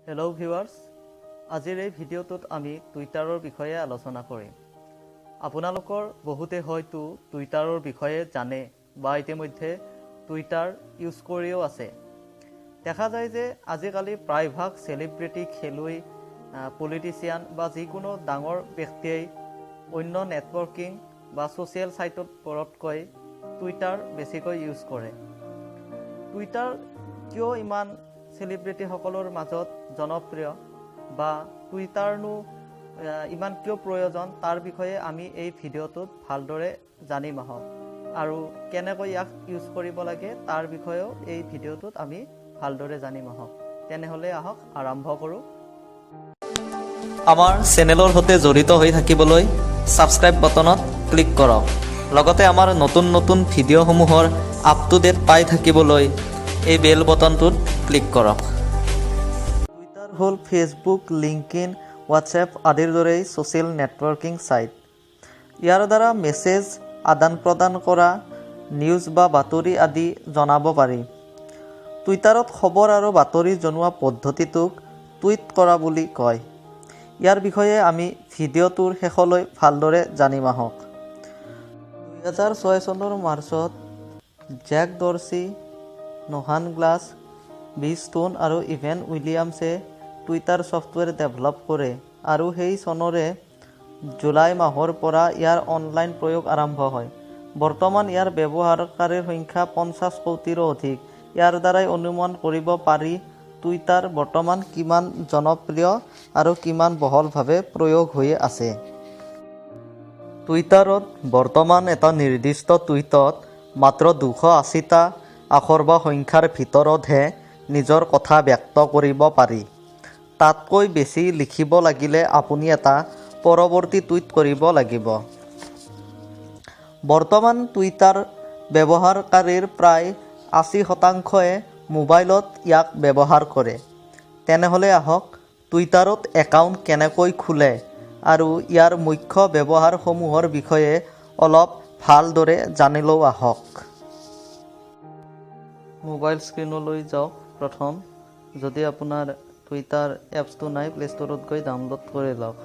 Hello' viewers, আজিৰ এই ভিডিঅ'টোত আমি টুইটাৰৰ বিষয়ে আলোচনা কৰিম। আপোনালোকৰ বহুতে হয়তো টুইটাৰৰ বিষয়ে জানে বা ইতিমধ্যে টুইটাৰ ইউজ কৰিও আছে। দেখা যায় যে আজিকালি প্ৰায়ভাগ চেলিব্ৰিটি, খেলুৱৈ, পলিটিচিয়ান বা যিকোনো ডাঙৰ ব্যক্তিয়েই অন্য নেটৱৰ্কিং বা ছ'চিয়েল ছাইটবোৰতকৈ টুইটাৰ বেছিকৈ ইউজ কৰে। টুইটাৰ কিয় ইমান চেলিব্ৰিটিসকলৰ মাজত জনপ্ৰিয় বা টুইটাৰনো ইমান কিয় প্ৰয়োজন তাৰ বিষয়ে আমি এই ভিডিঅ'টোত ভালদৰে জানিম আহক, আৰু কেনেকৈ ইয়াক ইউজ কৰিব লাগে তাৰ বিষয়েও এই ভিডিঅ'টোত আমি ভালদৰে জানিম আহক। তেনেহ'লে আহক আৰম্ভ কৰোঁ। আমাৰ চেনেলৰ সৈতে জড়িত হৈ থাকিবলৈ ছাবস্ক্ৰাইব বটনত ক্লিক কৰক, লগতে আমাৰ নতুন নতুন ভিডিঅ'সমূহৰ আপ টু ডেট পাই থাকিবলৈ এই বেল বটনটোত ক্লিক কৰক। টুইটাৰ হ'ল ফেচবুক, লিংকডইন, হোৱাটছএপ আদিৰ দৰেই ছ'চিয়েল নেটৱৰ্কিং ছাইট। ইয়াৰ দ্বাৰা মেছেজ আদান প্ৰদান কৰা, নিউজ বা বাতৰি আদি জনাব পাৰি। টুইটাৰত খবৰ আৰু বাতৰি জনোৱা পদ্ধতিটোক টুইট কৰা বুলি কয়। ইয়াৰ বিষয়ে আমি ভিডিঅ'টোৰ শেষলৈ ভালদৰে জানিম আহক। 2006 চনৰ মাৰ্চত Jack Dorsey, Noah Glass, Biz Stone আৰু ইভেন উইলিয়ামছে টুইটাৰ ছফ্টৱেৰ ডেভেলপ কৰে আৰু সেই চনৰে জুলাই মাহৰ পৰা ইয়াৰ অনলাইন প্ৰয়োগ আৰম্ভ হয়। বৰ্তমান ইয়াৰ ব্যৱহাৰকাৰীৰ সংখ্যা 50 কোটিৰো অধিক। ইয়াৰ দ্বাৰাই অনুমান কৰিব পাৰি টুইটাৰ বৰ্তমান কিমান জনপ্ৰিয় আৰু কিমান বহলভাৱে প্ৰয়োগ হৈ আছে। টুইটাৰত বৰ্তমান এটা নিৰ্দিষ্ট টুইটত মাত্ৰ 280টা আখৰ বা সংখ্যাৰ ভিতৰতহে নিজৰ কথা ব্যক্ত কৰিব পাৰি। তাতকৈ বেছি লিখিব লাগিলে আপুনি এটা পৰৱৰ্তী টুইট কৰিব লাগিব। বৰ্তমান টুইটাৰ ব্যৱহাৰকাৰীৰ প্ৰায় 80%ই মোবাইলত ইয়াক ব্যৱহাৰ কৰে। তেনেহ'লে আহক টুইটাৰত একাউণ্ট কেনেকৈ খোলে আৰু ইয়াৰ মুখ্য ব্যৱহাৰসমূহৰ বিষয়ে অলপ ভালদৰে জানি লওঁ আহক। মোবাইল স্ক্ৰীণলৈ যাওক। প্ৰথম যদি আপোনাৰ টুইটাৰ এপছটো নাই, প্লে ষ্ট'ৰত গৈ ডাউনলোড কৰি লওক।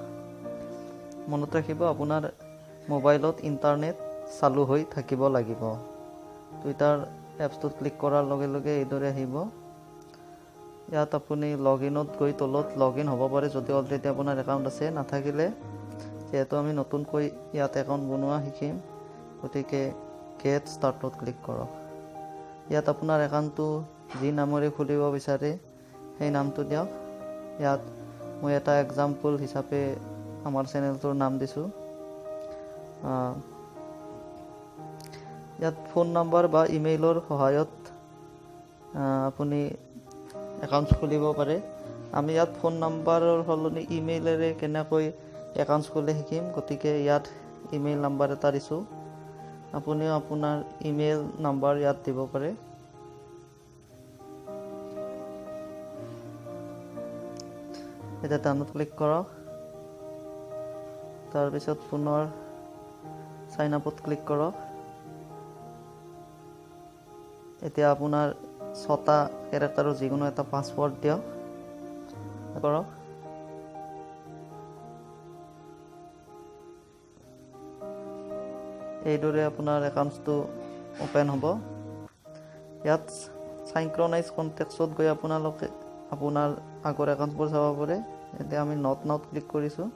মনত ৰাখিব, আপোনাৰ মোবাইলত ইণ্টাৰনেট চালু হৈ থাকিব লাগিব। টুইটাৰ এপছটোত ক্লিক কৰাৰ লগে লগে এইদৰে আহিব। ইয়াত আপুনি লগ ইনত গৈ তলত লগ ইন হ'ব পাৰে যদি অলৰেডি আপোনাৰ একাউণ্ট আছে। নাথাকিলে যিহেতু আমি নতুনকৈ ইয়াত একাউণ্ট বনোৱা শিকিম, গতিকে গেট ষ্টাৰ্টত ক্লিক কৰক। ইয়াত আপোনাৰ একাউণ্টটো যি নামেৰে খুলিব বিচাৰে সেই নামটো দিয়ক। ইয়াত মই এটা এক্সাম্পল হিচাপে আমাৰ চেনেলটোৰ নাম দিছোঁ। ইয়াত ফোন নাম্বাৰ বা ইমেইলৰ সহায়ত আপুনি একাউণ্ট খুলিব পাৰে। আমি ইয়াত ফোন নাম্বাৰৰ সলনি ইমেইলেৰে কেনেকৈ একাউণ্ট খোলে শিকিম, গতিকে ইয়াত ইমেইল নাম্বাৰ এটা দিছোঁ। আপুনিও আপোনাৰ ইমেইল নাম্বাৰ ইয়াত দিব পাৰে। এতিয়া ডাউনলোড ক্লিক কৰক, তাৰপিছত পুনৰ চাইন আপত ক্লিক কৰক। এতিয়া আপোনাৰ 6টা কেৰেক্টাৰৰ যিকোনো এটা পাছৱৰ্ড দিয়ক কৰক। এইদৰে আপোনাৰ একাউণ্টটো অ'পেন হ'ব। ইয়াত চাইনক্ৰনাইজ কণ্টেক্টত গৈ আপোনালোকে আপোনাৰ আগৰ একাউণ্টবোৰ চাব পাৰে। এতিয়া আমি not নাওত ক্লিক কৰিছোঁ।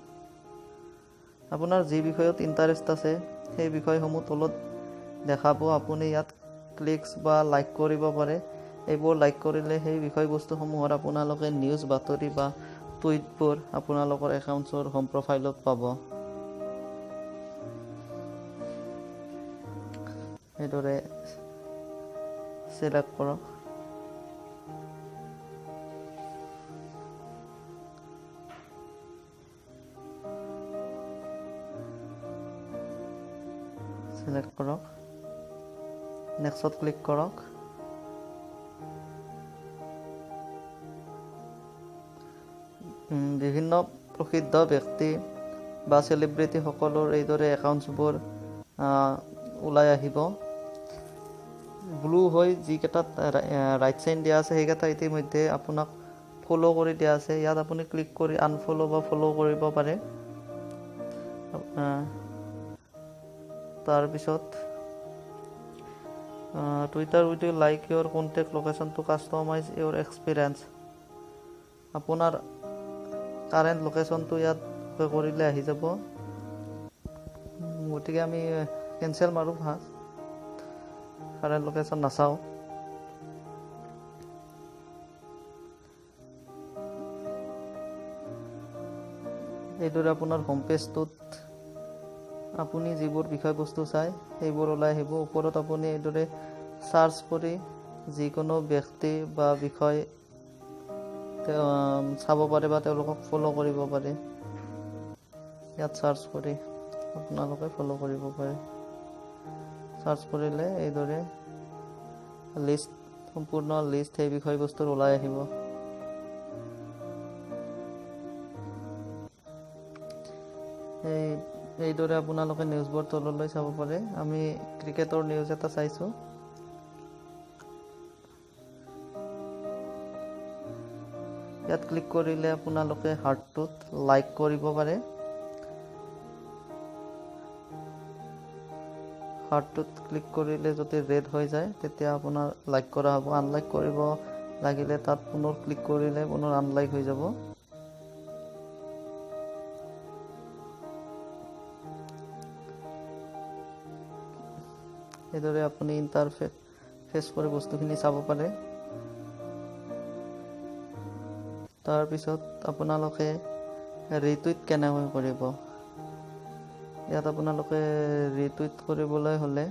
আপোনাৰ যি বিষয়ত ইণ্টাৰেষ্ট আছে সেই বিষয়সমূহ তলত দেখাব। আপুনি ইয়াত ক্লিকছ বা লাইক কৰিব পাৰে। এইবোৰ লাইক কৰিলে সেই বিষয়বস্তুসমূহৰ আপোনালোকে নিউজ, বাতৰি বা টুইটবোৰ আপোনালোকৰ একাউণ্টছৰ হোম প্ৰফাইলত পাব। এইদৰে চিলেক্ট কৰক। চিলেক্ট কৰক, নেক্সট ক্লিক কৰক। বিভিন্ন প্ৰসিদ্ধ ব্যক্তি বা চেলিব্ৰিটিসকলৰ এইদৰে একাউণ্টছবোৰ ওলাই আহিব। ব্লু হৈ যিকেইটাত ৰাইট চাইন দিয়া আছে সেইকেইটা ইতিমধ্যে আপোনাক ফ'ল' কৰি দিয়া আছে। ইয়াত আপুনি ক্লিক কৰি আনফ'ল' বা ফ'ল' কৰিব পাৰে। তাৰপিছত Twitter with you like your contact location to customize your experience. আপোনাৰ কাৰেণ্ট লোকেশ্যনটো ইয়াত কৰিলে আহি যাব। গতিকে আমি কেঞ্চেল মাৰোঁ, ফাৰ্ষ্ট কাৰেণ্ট লোকেশ্যন নাচাওঁ। এইদৰে আপোনাৰ হোম পেজটোত আপুনি যিবোৰ বিষয়বস্তু চায় সেইবোৰ ওলাই আহিব। ওপৰত আপুনি এইদৰে চাৰ্চ কৰি যিকোনো ব্যক্তি বা বিষয় চাব পাৰে বা তেওঁলোকক ফ'ল' কৰিব পাৰে। ইয়াত চাৰ্চ কৰি আপোনালোকে ফ'ল' কৰিব পাৰে। চাৰ্চ কৰিলে এইদৰে লিষ্ট, সম্পূৰ্ণ লিষ্ট সেই বিষয়বস্তুৰ ওলাই আহিব। এইদৰে আপোনালোকে নিউজবোৰ তললৈ চাব পাৰে। আমি ক্ৰিকেটৰ নিউজ এটা চাইছোঁ। ইয়াত ক্লিক কৰিলে আপোনালোকে হাৰ্টটোত লাইক কৰিব পাৰে। হাৰ্টটোত ক্লিক কৰিলে যদি ৰেড হৈ যায় তেতিয়া আপোনাৰ লাইক কৰা হ'ব। আনলাইক কৰিব লাগিলে তাত পুনৰ ক্লিক কৰিলে পুনৰ আনলাইক হৈ যাব। এইদৰে আপুনি ইণ্টাৰফেচ কৰি বস্তুখিনি চাব পাৰে। তাৰপিছত আপোনালোকে ৰিটুইট কেনেকৈ কৰিব, ইয়াত আপোনালোকে ৰিটুইট কৰিবলৈ হ'লে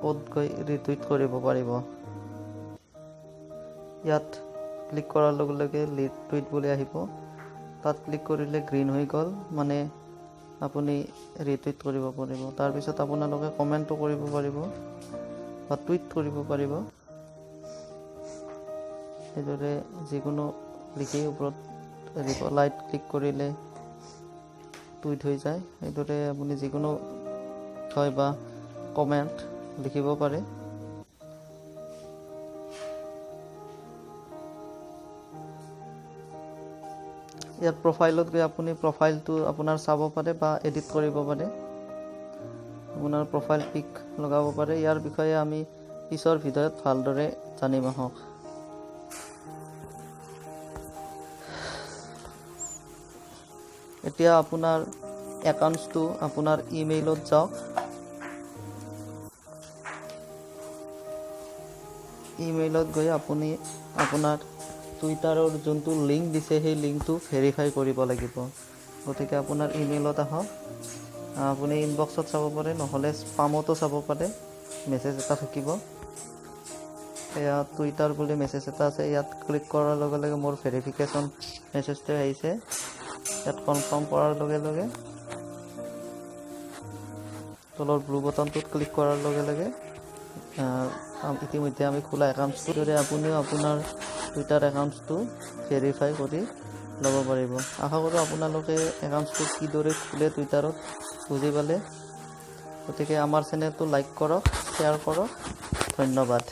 ক'ত গৈ ৰিটুইট কৰিব পাৰিব, ইয়াত ক্লিক কৰাৰ লগে লগে ৰিটুইট বুলি আহিব। তাত ক্লিক কৰিলে গ্ৰীণ হৈ গ'ল, মানে আপুনি ৰিটুইট কৰিব পাৰিব। তাৰপিছত আপোনালোকে কমেণ্টো কৰিব পাৰিব বা টুইট কৰিব পাৰিব। এইদৰে যিকোনো লিখি ওপৰত লাইট ক্লিক কৰিলে টুইট হৈ যায়। এইদৰে আপুনি যিকোনো বিষয় বা কমেণ্ট লিখিব পাৰে। ইয়াত প্ৰফাইলত গৈ আপুনি প্ৰফাইলটো আপোনাৰ চাব পাৰে বা এডিট কৰিব পাৰে, আপোনাৰ প্ৰফাইল পিক লগাব পাৰে। ইয়াৰ বিষয়ে আমি পিছৰ ভিডিঅ'ত ভালদৰে জানিম আহক। এতিয়া আপোনাৰ একাউণ্টটো আপোনাৰ ইমেইলত যাওক। ইমেইলত গৈ আপুনি আপোনাৰ টুইটাৰৰ যোনটো লিংক দিছে সেই লিংকটো ভেৰিফাই কৰিব লাগিব। গতিকে আপোনাৰ ইমেইলত আহক, আপুনি ইনবক্সত চাব পাৰে, নহ'লে স্পামতো চাব পাৰে। মেছেজ এটা থাকিব, এয়া টুইটাৰ বুলি মেছেজ এটা আছে। ইয়াত ক্লিক কৰাৰ লগে লগে মোৰ ভেৰিফিকেশ্যন মেছেজটো আহিছে। ইয়াত কনফাৰ্ম কৰাৰ লগে লগে তলৰ ব্লু বটনটোত ক্লিক কৰাৰ লগে লগে ইতিমধ্যে আমি খোলা একাউণ্টটোৰ দৰে আপুনিও আপোনাৰ টুইটাৰ একাউণ্টটো ভেৰিফাই কৰি ল'ব পাৰিব। আশা কৰোঁ আপোনালোকে একাউণ্টটো কিদৰে খোলে টুইটাৰত বুজি পালে। গতিকে আমাৰ চেনেলটো লাইক কৰক, শ্বেয়াৰ কৰক। ধন্যবাদ।